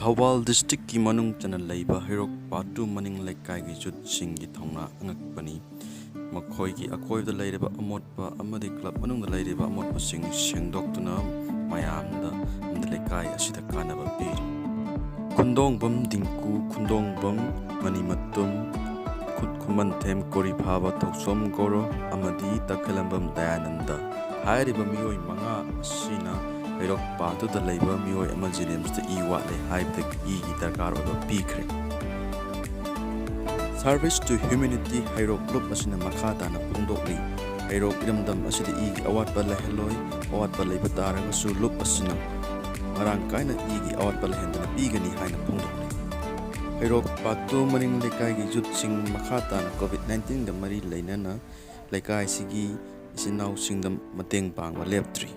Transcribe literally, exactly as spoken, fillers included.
ꯊꯧꯕꯥꯜ ꯗꯤꯁꯇ꯭ꯔꯤꯛꯀꯤ ꯃꯅꯨꯡ ꯆꯟꯅ ꯂꯩꯕ ꯍꯩꯔꯣꯛ ꯄꯥꯠꯇꯨ ꯃꯅꯤꯡ ꯂꯩꯀꯥꯏꯒꯤ ꯌꯨꯠꯁꯤꯡꯒꯤ ꯊꯧꯅꯥ ꯑꯉꯛꯄꯅꯤ꯫ ꯃꯈꯣꯏꯒꯤ ꯑꯀꯣꯏꯕꯗ ꯂꯩꯔꯤꯕ ꯑꯃꯣꯠꯄ ꯑꯃꯗꯤ ꯀ꯭ꯂꯕ ꯃꯅꯨꯡꯗ ꯂꯩꯔꯤꯕ ꯑꯃꯣꯠꯄꯁꯤꯡ ꯁꯦꯡꯗꯣꯛꯇꯨꯅ ꯃꯌꯥꯝꯗ ꯑꯃꯗꯤ ꯂꯩꯀꯥꯏ ꯑꯁꯤꯗ ꯀꯥꯟꯅꯕ ꯄꯤꯔꯤ꯫ ꯈꯨꯟꯗꯣꯡꯕꯝ ꯗꯤꯡꯀꯨ, ꯈꯨꯟꯗꯣꯡꯕꯝ ꯃꯅꯤꯃꯇꯨꯝ, ꯈꯨꯠ ꯈꯨꯃꯟꯊꯦꯝ ꯀꯣꯔꯤꯐꯥꯕ ꯊꯧꯆꯣꯝ ꯒꯣꯔꯣ ꯑꯃꯗꯤ ꯇꯈꯦꯂꯝꯕꯝ ꯗꯌꯥꯅꯟꯗ ꯍꯥꯏꯔꯤꯕ ꯃꯤꯑꯣꯏ ꯃꯉꯥ ꯑꯁꯤꯅ ꯍꯩꯔꯣꯛ ꯄꯥꯠꯇꯨꯗ ꯂꯩꯕ ꯃꯤꯑꯣꯏ ꯑꯃ ꯖꯦꯅꯤꯝꯁꯇ ꯏ ꯋꯥꯠꯂꯦ ꯍꯥꯏꯕꯗ ꯏꯒꯤ ꯗꯔꯀꯥꯔ ꯑꯣꯏꯕ ꯄꯤꯈ꯭ꯔꯦ꯫ Service to Humanity ꯍꯩꯔꯣꯛ ꯂꯨꯞ ꯑꯁꯤꯅ ꯃꯈꯥ ꯇꯥꯅ ꯐꯣꯡꯗꯣꯛꯂꯤ꯫ ꯍꯩꯔꯣꯛ ꯏꯔꯝꯗꯝ ꯑꯁꯤꯗ ꯏꯒꯤ ꯑꯋꯥꯠꯄ ꯂꯩꯍꯜꯂꯣꯏ, ꯑꯋꯥꯠꯄ ꯂꯩꯕ ꯇꯥꯔꯒꯁꯨ ꯂꯨꯞ ꯑꯁꯤꯅ ꯃꯔꯥꯡ ꯀꯥꯏꯅ ꯏꯒꯤ ꯑꯋꯥꯠꯄ ꯂꯩꯍꯟꯗꯅ ꯄꯤꯒꯅꯤ ꯍꯥꯏꯅ ꯐꯣꯡꯗꯣꯛꯂꯤ꯫ ꯍꯩꯔꯣꯛ ꯄꯥꯠꯇꯨ ꯃꯅꯤꯡ ꯂꯩꯀꯥꯏꯒꯤ ꯌꯨꯠꯁꯤꯡ ꯃꯈꯥ ꯇꯥꯅ COVID nineteen ꯒ ꯃꯔꯤ ꯂꯩꯅꯅ ꯂꯩꯀꯥꯏꯁꯤꯒꯤ ꯏꯆꯤꯟ ꯏꯅꯥꯎꯁꯤꯡꯗ ꯃꯇꯦꯡ ꯄꯥꯡꯕ ꯂꯦꯞꯇ꯭ꯔꯤ꯫